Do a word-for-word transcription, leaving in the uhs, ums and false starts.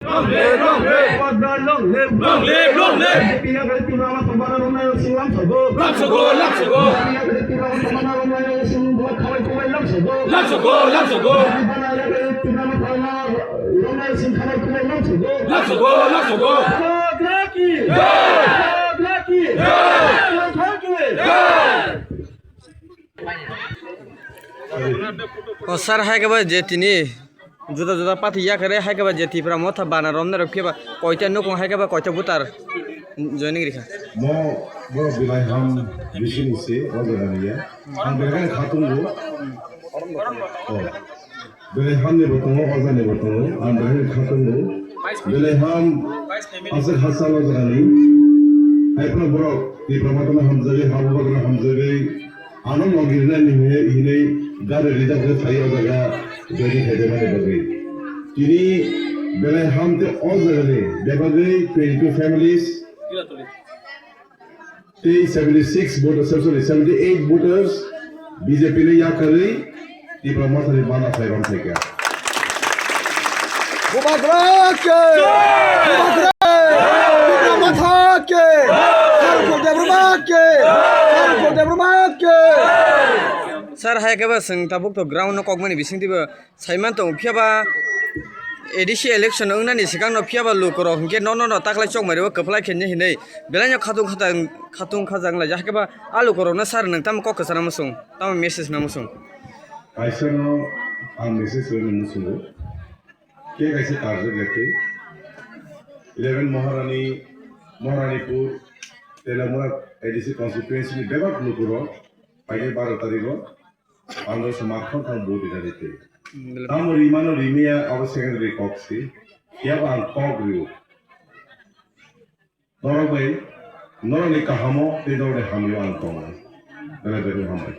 Long live, long live. Long live, long live. B J P yakari Tipra Motha bana romnai sing lamsogo. Lamsogo, lamsogo. B J P yakari Tipra Motha bana romnai sing buat khalai kubai lamsogo. Lamsogo, lamsogo. Bana yakari Tipra Motha romnai sing khalai kubai lamsogo. Lamsogo, lamsogo. Bharat ki jai. Bharat ki jai. Bharat ki jai. O sir, hai khe ba je tini juda juda party yakare, hai khe ba je Tipra Motha bana romnai rok phiya ba koita nukung, hai khe ba koita voter joining rikha? Mo, mo Belaiham bising se o jaga ni ya. Ang belai khatung bo. Oh. Belaiham ni bo tongo, o jaga ni bo tongo. Ang belai khatung bo. Belaiham aswk hachal o jaga ni. Hai phano borok Tipra Motha no hamjagwi, Habugra no hamjagwi, ano logi rwnani hinwi, hinwi gari reserve khe phai o jaga joining khaidamani bagwi. Tini Belaiham tei o jagani bebagwi twenty two families tei seventy six voters, sorry, seventy eight voters B J P ni yakarwi Tipra Mothani bana phai rwng phaikha. Bubagra ke! Bubagra! Tipra Motha ke! Sarko Debbarma ke! Sarko Debbarma ke! Sir, hai khe ba chwng tabuk to ground no kokmani bising twibo saiman tongo, phiya ba A D C election wngnani swkang no phiya ba lukurok hinkhe no, no, no taklai chokmai rwo kwplai khenye hinwi belai no khatung khatung, khatung khajang laijak, hakhe ba a lukurok no sir nwng tamo kok kwchana muchung, tamo message na muchung? Kaisa no ang message rwna muchungo. Khe kaisa target lekhe eleven Maharani, Maharanipur, Telamura A D C constituency ni bebak lukurok paine baro tarikh o ang rw samakhon thang vote rina rite. Tamo rimano rimia abo secondary kok si. Phiya bo ang kok rio. Norok bai, norokni kahamo tei norokni hamyo ang tongo. Belai belai hambai.